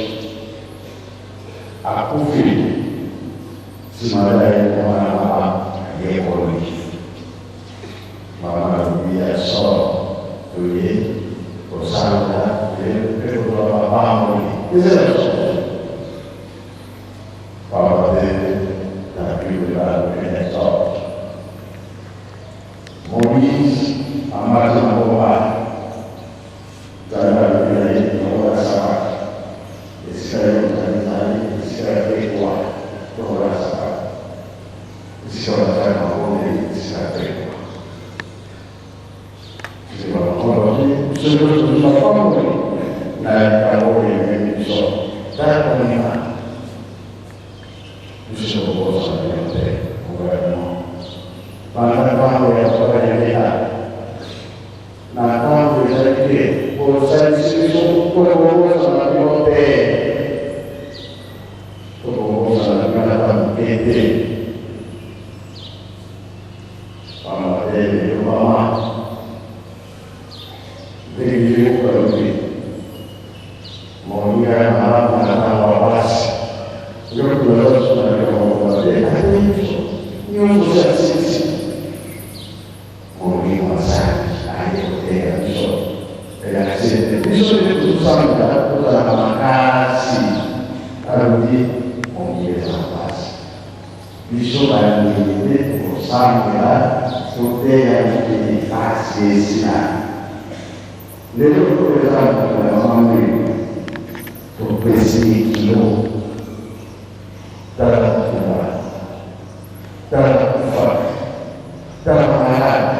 akufi nsima na ye mwana mama ayekoli. Mama alobi ya solo, toye kosala mpe kozwa mapamboli, eza ya solo, pamba te na Bible balobi na Exode, Moïse amati na ngomba, Nzambe alobi na ye: "Longola sapato, esika yo ozali ezali esika ya pekwa, longola sapato, esika bazali mabondeli, esika ya pekwa." Biso nyonso tozwi mapamboli na likambo oyo ememi biso. Tala konima biso tokobosana bino te. Gouvernement, banda ntango ya papa Diangienda na ntango ezali te, bosalisi biso, tokobosana bino te, tokobosana bino ata moke te, pamba te lelo mama ndenge ye alobi moninga ya malamu na ntango ya pasi. Yoki toza biso na likambo te, ate biso nyonso ya sisi. Molimo Nzambe aye koteya biso, elakisi ete biso nde tozosambela, tozalaka makasi. Alobi mokili eza mpasi, biso bandimi nde tokosambela, toteya mokili pasi esila. Lelo oyo eza moto ya mama Mwindu, topesi kilo. Tala motumba, tala kufa, tala maladi,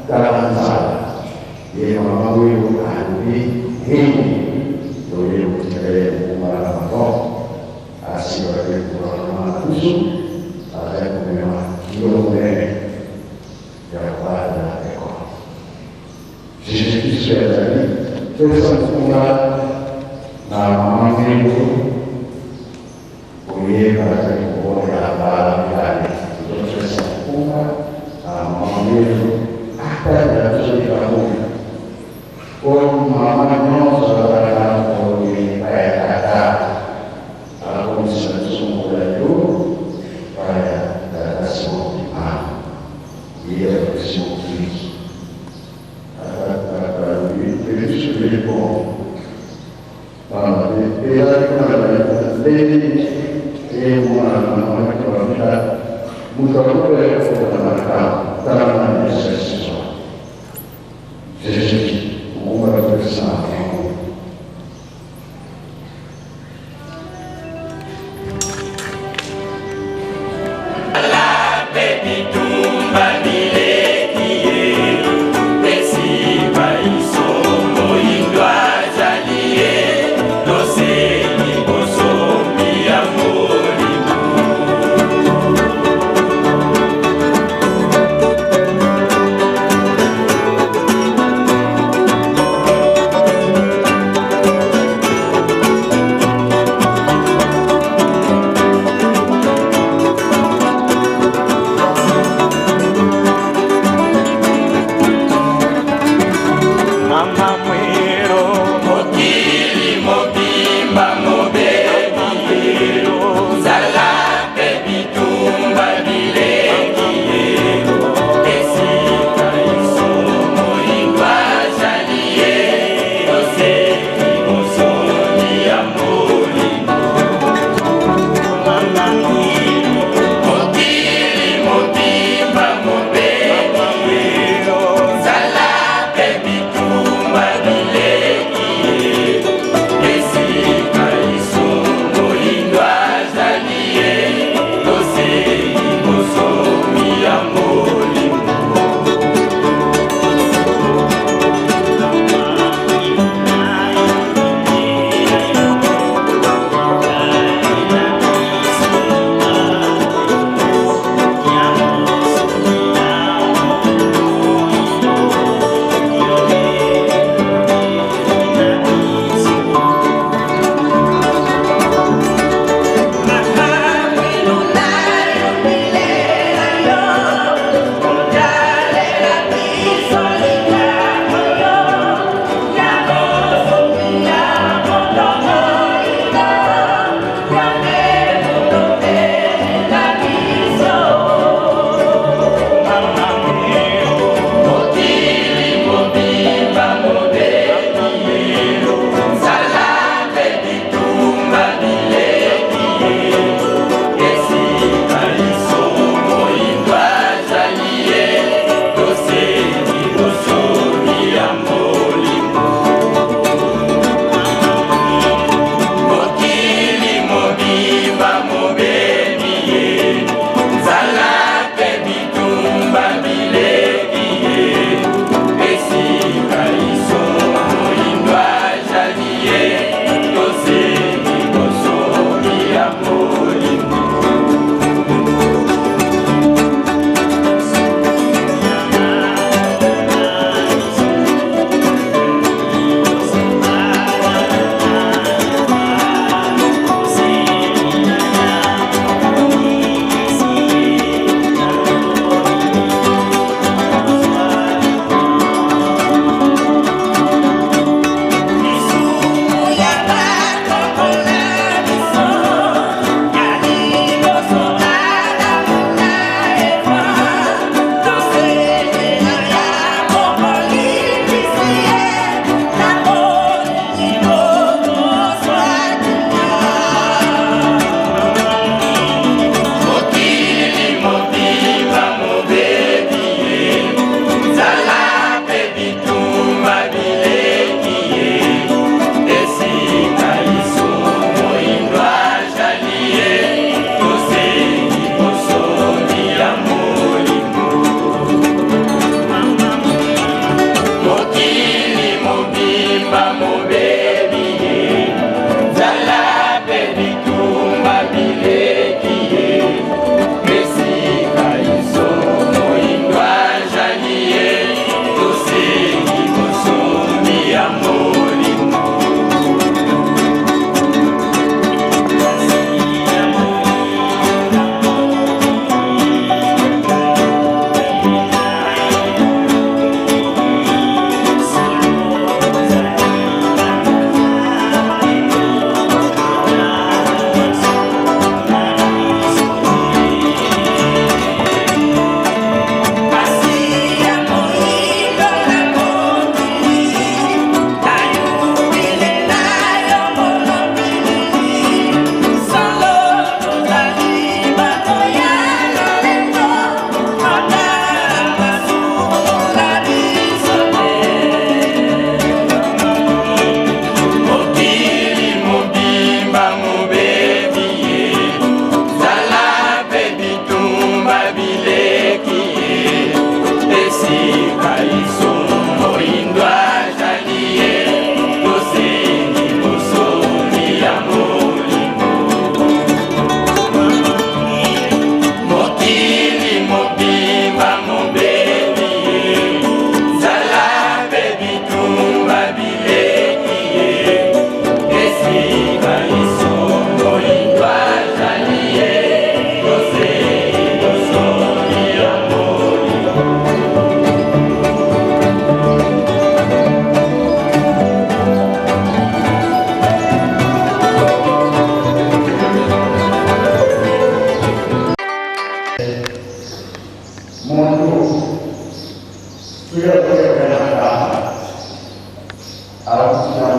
tala nzala. Alobi nini toye kotikala ye mokumba na maboko asimbaka mpe gouvernement na biso azali komema kilo monene ya kobatela ekolo. Jesus Kristo azali pesa mokumba na mama Mbembo oye bazali kobondela mbala mibale. Tozopesa mokumba na mama Mbembo atalela biso likambo oyo mama nyonso azalaka na mokolo epai ya tata akomisa biso mokolo ya lelo epai ya tata Simon Kimbangu ye apesi mokili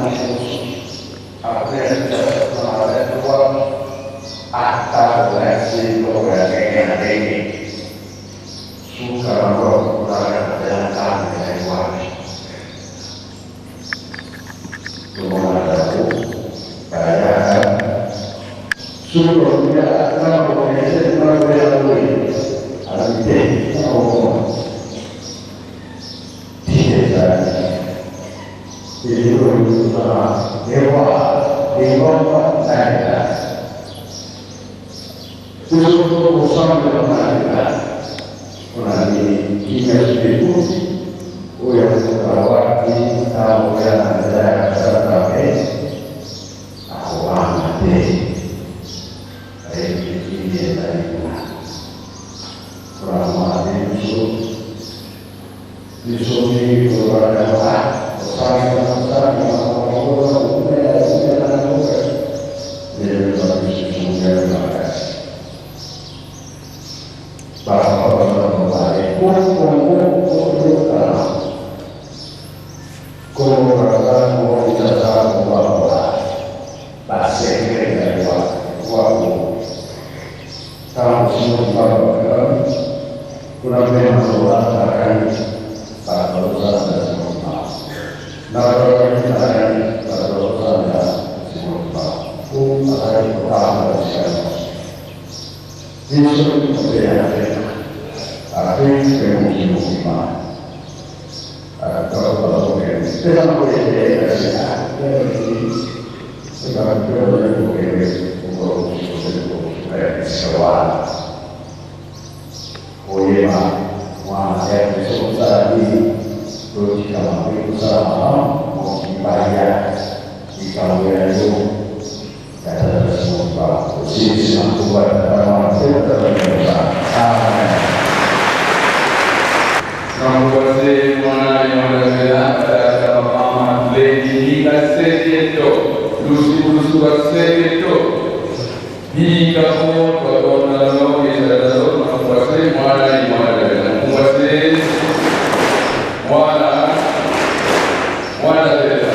mosusu après na ata kolakisi biloko ya ndenge na ndenge suka bango bakokulaka na nzambe ezali wapi. Tomonaka yango bayaka soki bakoya alobi te nakokoma tika ezali eloko ewa lingomba na leta biso kosambela na leta mpona nini kimia soki ekuti oyo akokaka wapi ntango oya na nzela ya kasatame akobanga te ayebi kimia ezali kuna mpona komona te biso biso mingi tolobaka kosambela kosambela makambo kokumela kokumela na mboka lelo biso tozongela makasi bapapa bazala kongo koyokana kongo kaka kinshasa kobakola basecret na wako ntango sino baba kuna mpe mazobatakani bato bazosala simomba na batakani bato bazosala simomba po azalaki kotanga bisika nyonso biso mpe ya Afrika Afrika mpe mokili mobima oyeba mwana soki osala nini totika mabe kosala malamu mokili baya likambo ya yo ya tata simomba osilisi na nkombo ya tata mwana mpe tata nyonso. Amen. Namukwase mwana yondazela tata mama lady kaseketo lusuku kaseketo bika ko twatona no gezalalo namukwase mwana mwana namukwase mwana mwana tela.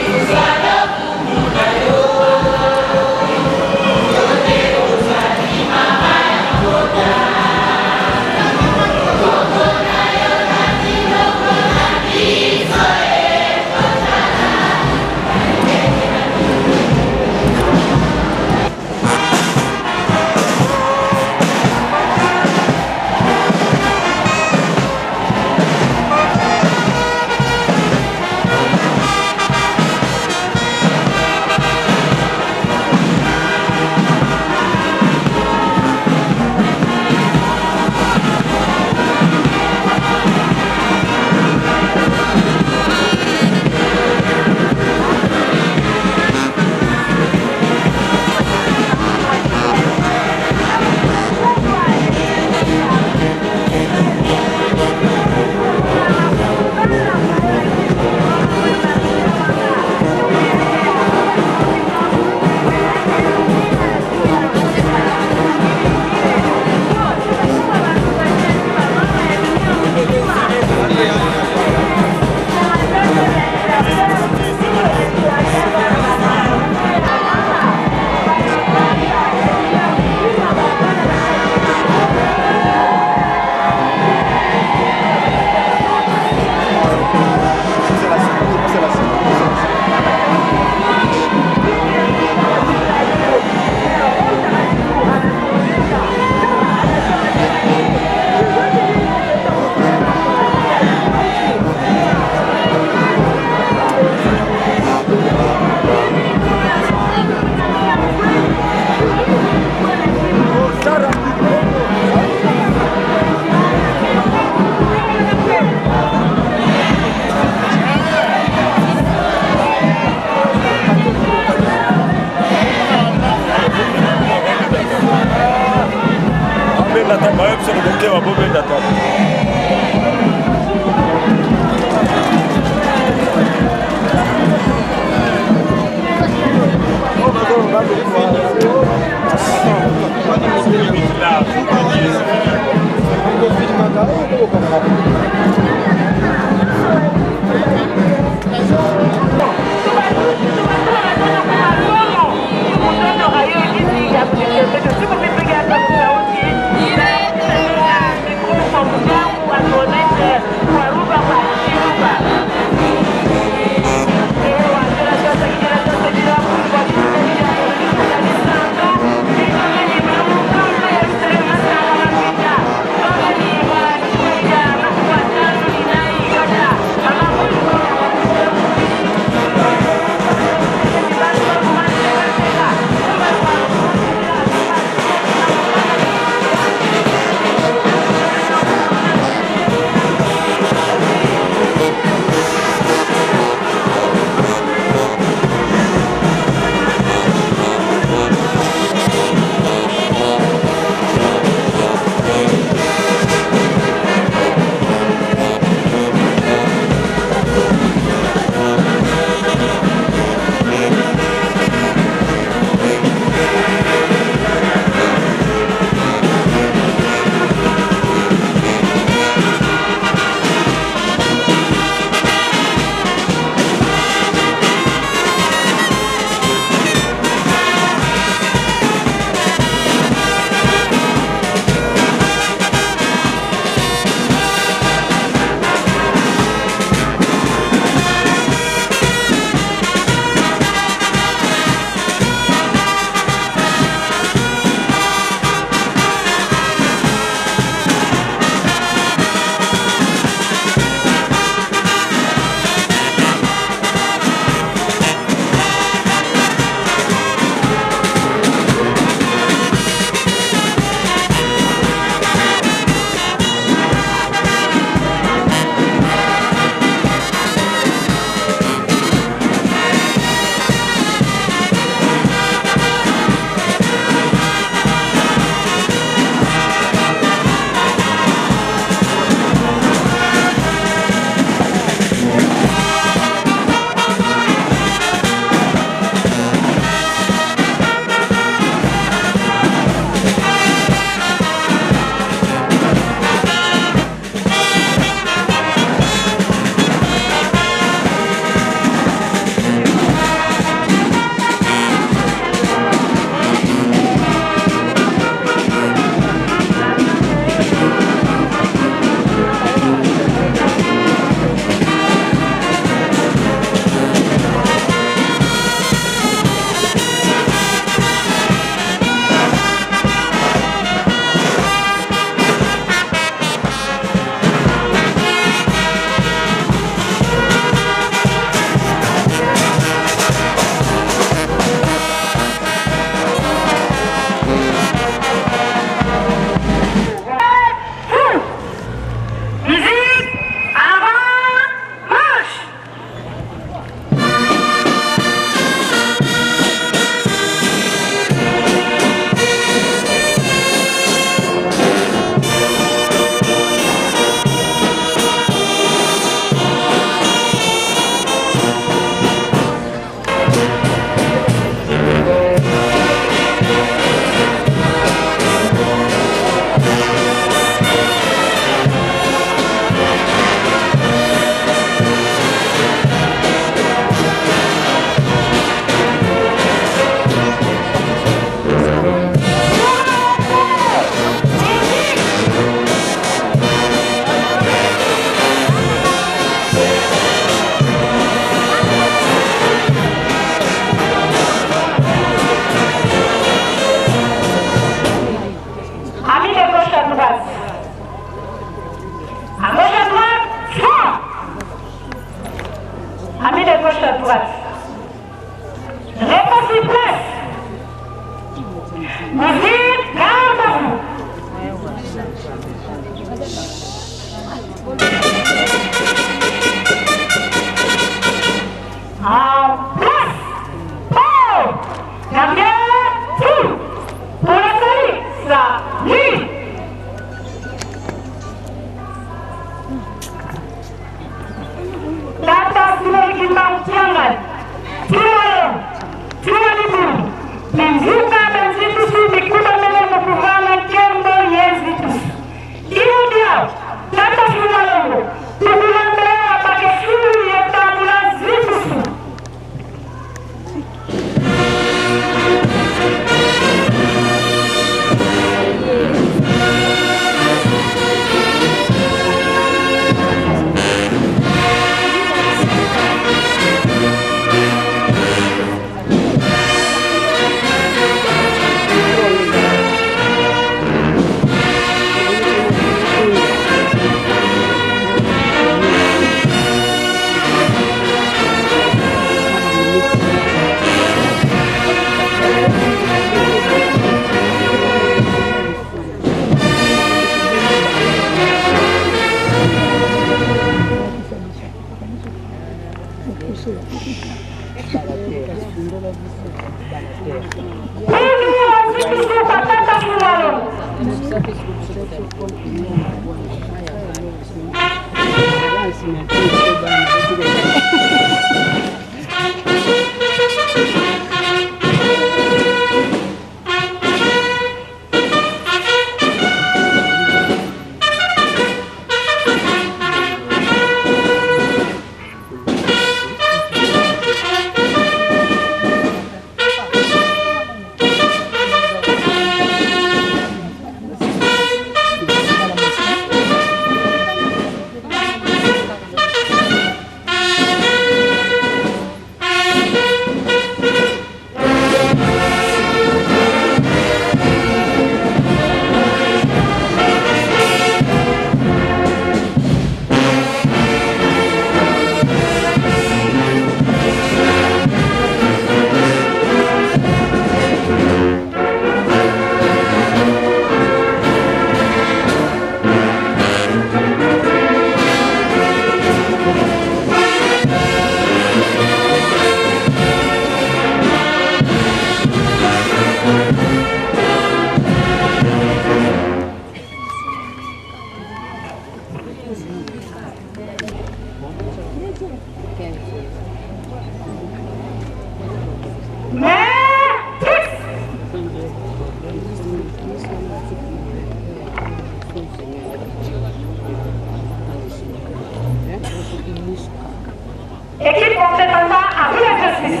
Équipe, on s'étendra à vous l'exercice.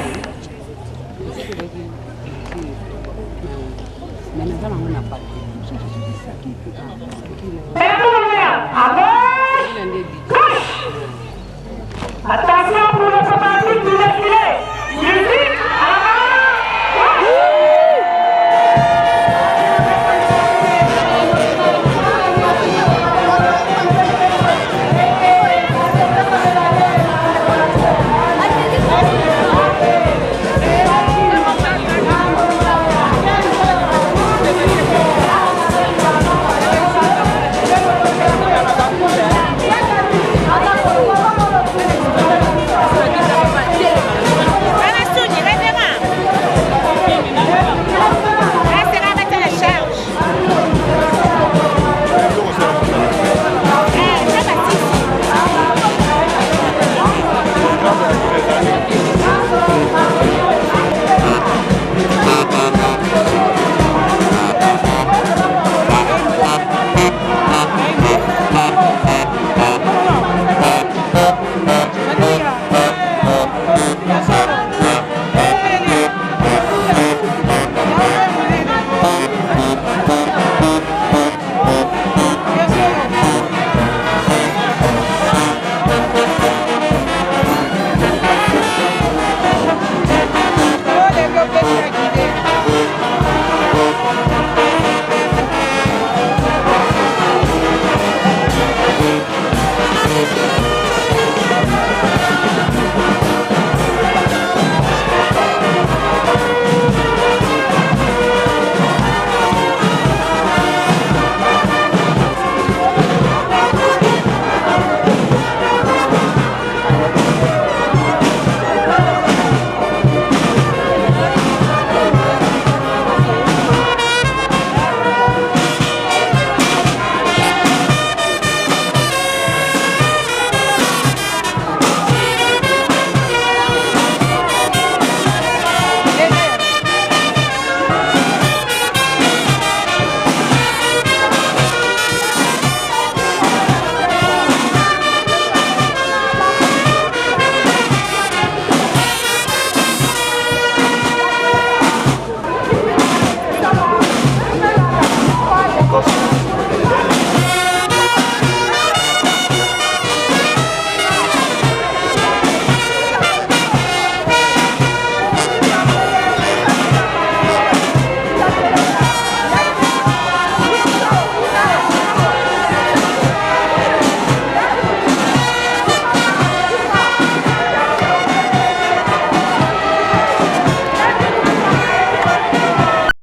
À gauche, gauche. Attention pour le préparatif du défilé. Musique, à gauche.